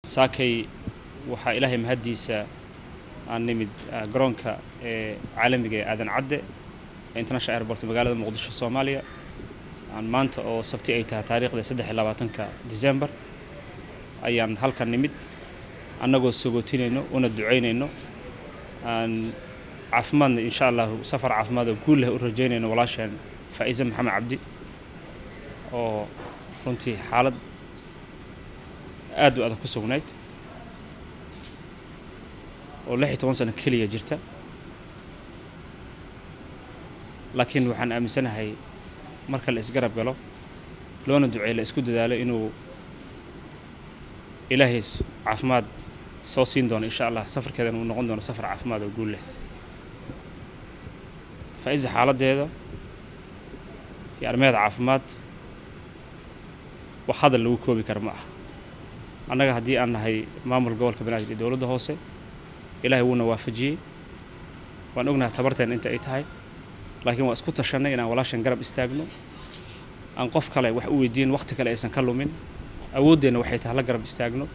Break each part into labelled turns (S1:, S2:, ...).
S1: Saakay waxaa Ilaahay mahaddiisa aan nimid garoonka ee caalamiga ee Aadan Cadde International Airport, magaalada Muqdisho, Soomaaliya. Aan maanta oo Sabti ay tahay taariikhda 23-ka December ayaan halkan nimid, annagoo sagootinayno una ducaynayno, aan caafimaadna insha Allahu safar caafimaad oo guul leh u rajaynayno walaasheen Faa'iise Maxamed Cabdi, oo runtii xaalad aad u adag ku sugnayd, oo 16 sano keliya jirta. Laakiin waxaan aaminsanahay marka la isgarab galo, loona duceeyo, la isku dadaalo, inuu Ilaahay caafimaad soo siin doono insha Allah, safarkeedana uu noqon doono safar caafimaad oo guul leh. Faa'iisa xaaladdeeda iyo arrimaheeda caafimaad wax hadal lagu koobi kara ma aha. Annaga haddii aan nahay maamul gobolka Banaadir iyo dowladda hoose, Ilaahay wuuna waafajiyey. Waan ognahay tabarteen inta ay tahay, laakiin waan isku tashanay inaan walaashan garab istaagno, aan qof kale wax u weydiin, waqti kale aysan ka lumin. Awooddeenna waxay tahay la garab istaagno,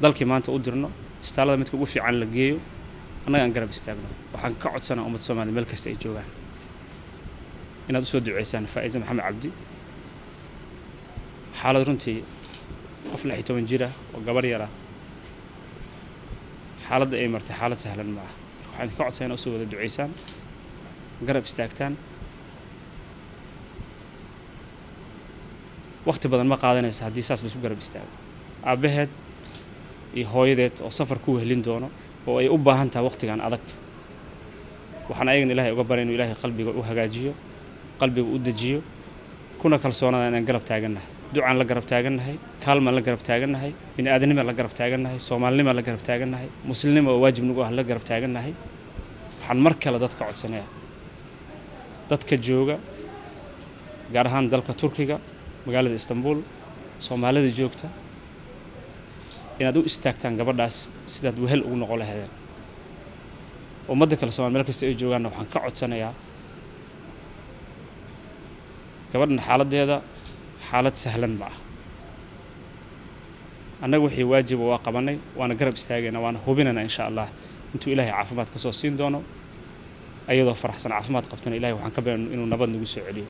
S1: dalkii maanta u dirno, isbitaallada midka ugu fiican la geeyo, annaga aan garab istaagno. Waxaan ka codsanaa ummadda Soomaaliya meel kasta ay joogaan inaad usoo duceysaan Faa'iise Maxamed Cabdi. Xaalad runtii qof 16 jir ah oo gabar yar ah xaaladda ay martay xaalad sahlan ma ah. Marka waxaan idinka codsanaa inaad usoo wada duceysaan, garab istaagtaan. Waqti badan ma qaadanaysa haddii saas laisku garab istaago. Aabbaheed iyo hooyadeed oo safar ku wehlin doono oo ay u baahan tahay waqtigan adag, waxaan ayagana Ilaahay uga baray inuu Ilaahay qalbiga u hagaajiyo, qalbiga u dejiyo, kuna kalsoonaada inaan garab taagannahay, ducaan la garab taagannahay, kaalmaan la garab taagannahay, bini aadamnimaan la garab taagannahay, soomaalinimaan la garab taagannahay, muslimnimo oo waajib nagu ah la garab taagannahay. Waxaan mar kale dadka codsanayaa, dadka jooga gaar ahaan dalka Turkiga, magaalada Istanbul, Soomaalida joogta, inaad u istaagtaan gabadhaas sidaad wehel ugu noqon lahaydeen. Ummadda kale Somalia meel kasta ay joogaanna waxaan ka codsanayaa, gabadhan xaaladdeeda xaalad sahlan ma ah. Annaga wixii waajiba waa qabanay, waana garab istaagaynaa, waana hubinaynaa insha Allah intuu Ilaahay caafimaad ka soo siin doono, ayadoo faraxsan caafimaad qabtana Ilahay waxaan ka baryana inuu nabad nagu soo celiyo.